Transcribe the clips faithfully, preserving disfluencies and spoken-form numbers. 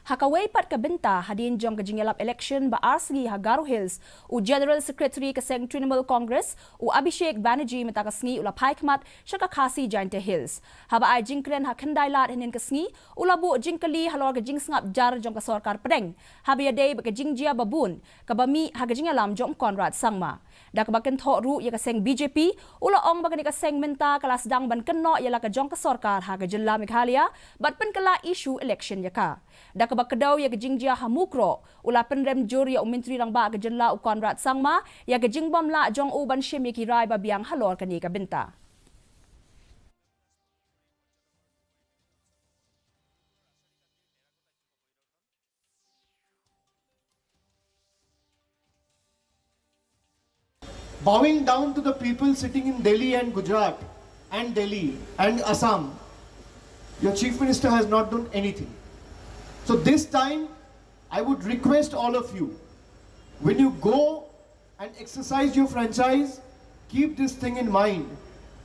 Ha kawei pat ka bynta, hadien jong ka jingïalap election ba ar sngi ha Garo Hills, u General Secretary ka seng Trinamool Congress, u Abhishek Banerjee, mynta ka sngi u la phai khmat sha ka Khasi Jaintia Hills. Haba ai jingkren ha khyndai lad hynnin ka sngi, u la buh jingkylli halor ka jingsngap jar jong ka sorkar pdeng haba ïadei bad ka jingjia ba bun kaba mih ha ka jingïalam jong Conrad Sangma. Da kaba kynthoh ruh ïa ka seng B J P, u la ong ba kane ka seng mynta ka la sdang ban kynnoh ïa la ka jong ka sorkar ha ka jylla Meghalaya bad pynkylla issue election ïa ka. Da kaba kdew ïa ka jingjia ha Mukroh, u la pynrem jur ïa u Myntri Rangbah ka jylla u Conrad Sangma ïa ka jingbym lah jong u ban shim ïa ki rai ba biang halor kane ka bynta. Bowing down to the people sitting in Delhi and Gujarat and Delhi and Assam, your Chief Minister has not done anything. So this time, I would request all of you, when you go and exercise your franchise, keep this thing in mind,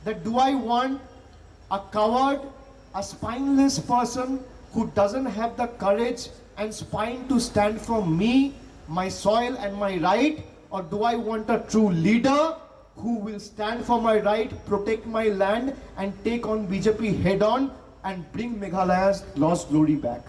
that do I want a coward, a spineless person who doesn't have the courage and spine to stand for me, my soil, and my right, or do I want a true leader who will stand for my right, protect my land, and take on B J P head on and bring Meghalaya's lost glory back?